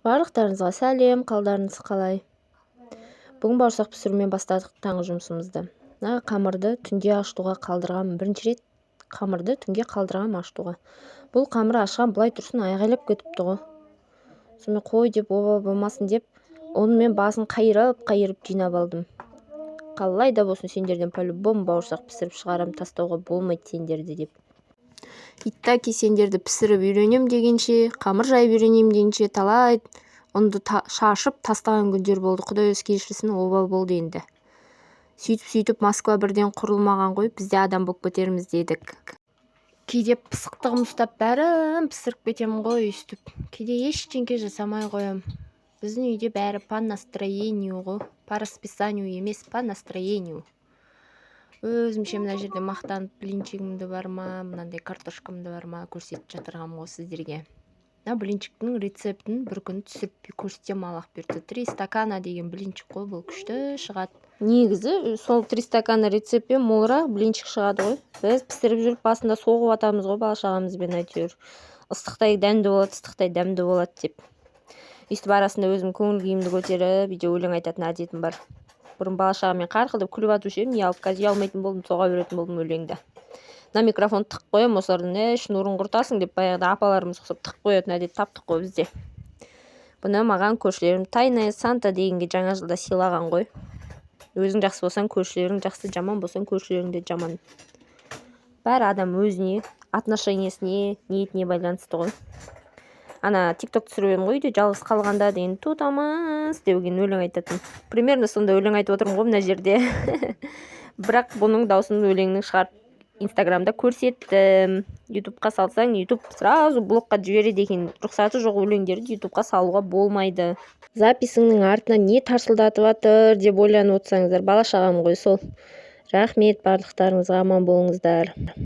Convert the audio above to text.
Барлықтарыңызға сәлем! Қалдарыңыз қалай? Бүгін бауырсақ пісірумен бастадық таңғы жұмысымызды. Мына қамырды түнде ашытуға қалдырғанмын. Бірінші рет қамырды түнге қалдырғанмын ашытуға. Бұл қамыр ашқан былай тұрсын, айғайлап кетіпті ғой. Сонымен, қой деп, оба болмасын деп, онымен басын қайырып қайырып жинап алдым. Қалай да болсын, сендерден по-любому бауырсақ пісіріп шығарам, тастауға болмайды сендерді деп. И таки сендерді пісіріп үйренем дегенше, қамыр жайып үйренем дегенше, талай ұнды шашып тастаған күндер болды. Құдай өзі кешірсін, обал болды енді. Сөйтіп-сөйтіп Москва бірден құрылмаған ғой, біз де адам болып кетерміз дедік. Кейде пысықтығым ұстап, бәрін пісіріп кетемін ғой өйстіп. Кейде ештеңке жасамай қоям. Біздің үйде бәрі по настроению ғой, по расписанию емес, по настроению. Өзімше мына жерде мақтанып, блинчигімді бар ма, мынандай картошкамды бар ма, көрсетіп жатырғанмын ғой сіздерге. Мына блинчиктің рецептін бір күні түсіріп көрсетемін, Аллах бұйыртса. «Три стакана» деген блинчик қой бұл, күшті шығады. Негізі сол «Три стакана» рецептпен молырақ блинчик шығады ғой. Біз пісіріп жүріп, басында соғып атамыз ғой бала шағамызбен әйтеуір. Ыстықтай дәмді болады, ыстықтай дәмді болады деп. Өйстіп арасында өзім көңіл күйімді көтеріп, үйде өлең айтатын әдетім бар. Бұрын бала шағамен қарқылдап күліп атушы едім, ұялып. Қазір ұялмайтын болдым, соға беретін болдым өлеңді. Мына микрофонды тығып қоямын осылардан. «Ей, шнурын құртасың», – деп, баяғыда апаларымыз ұқсап тығып қоятын әдет таптық қой бізде. Бұны маған көршілерім «Тайная Санта» дегенге жаңа жылда сыйлаған ғой. Өзің жақсы болсаң, көршілерің жақсы, жаман болсаң, көршілерің де жаман. Бәрі адам өзіне, отношениесіне, ниетіне байланысты ғой. Ана Тик Ток түсіріп едім ғой, «Үйде жалғыз қалғанда» деген, «Тутамыз» деген өлең айтатын. Примерно сондай өлең айтып отырмын ғой мына жерде. Бірақ бұның дауысын, өлеңнің шығарып, Инстаграмда көрсеттім. Ютубқа салсаң, Ютуб сразу блокқа жібереді екен. Рұқсаты жоқ өлеңдерді Ютубқа салуға болмайды. Записіңнің артынан не тарсылдатып жатыр деп ойланып отырсаңыздар, бала шағам ғой сол. Рахмет барлықтарыңызға, аман болыңыздар.